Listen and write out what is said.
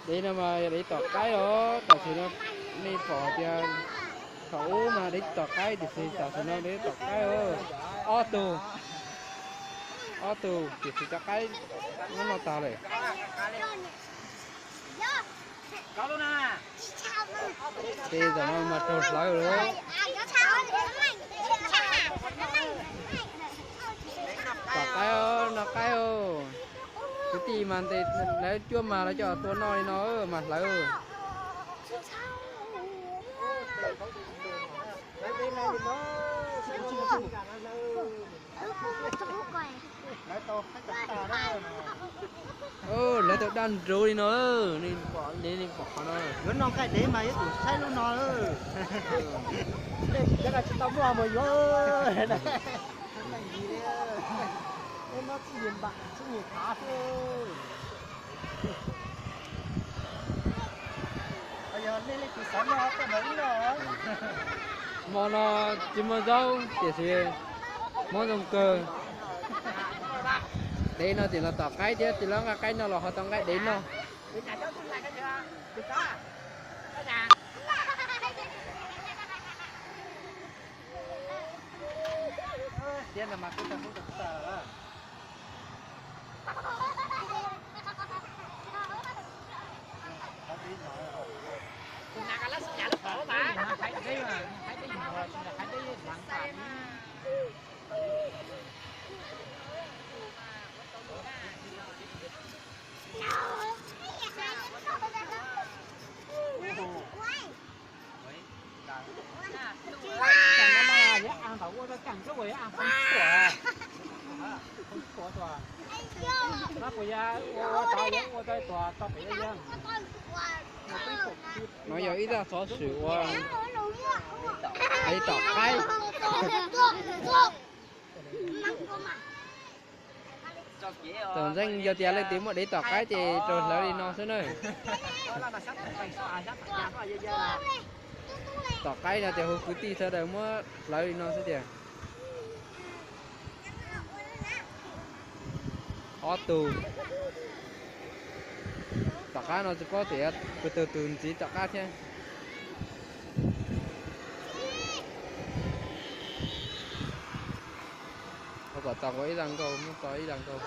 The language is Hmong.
Dev no mas yog dev tom qaib os, tam sim no nej pom tias thaum ub mas dev tom qaib tiam sis tam sim no dev tom qaib os. Ob tug, ob tug tiam sis cov qaib no tag lawm. Ces tam no mas raug hlawv lawm. Tom qaib os, noj qaib os. Kwv tij mas ntes lawv cuab mas lawv coj tua noj li no mas hlawv. Lawv tau daj nruv li no, nej pom qhov no. Yuav noj nqaij dev mas yuav tsum saib lub no. Cov no tsis tau muaj mus yuav. Muab txij nyias npam txij nyias thav xwb. Yog nej leej twg xav noj koj mam li noj. Hmo no tsis muaj zaub tiam sis hmoov zoo kawg. Dev no tseem los tom qaib thiab, tsis los nqa qaib noj los ho tau nqaij dev noj. No yog ib zaj xov xwm uas dev tom qaib. Txawm ntseeg yog tias leej twg muaj dev tom qaib ces raug hlawv li no xwb na. Tom qaib no ces hu kwv tij sawv daws muab hlawv li no xwb tiag. Ob tug. Tom qab no tsis paub tias tus twg tus ntxiv tom qab thiab. Ua kom tau ib zaj nkauj, muab tau ib zaj nkauj.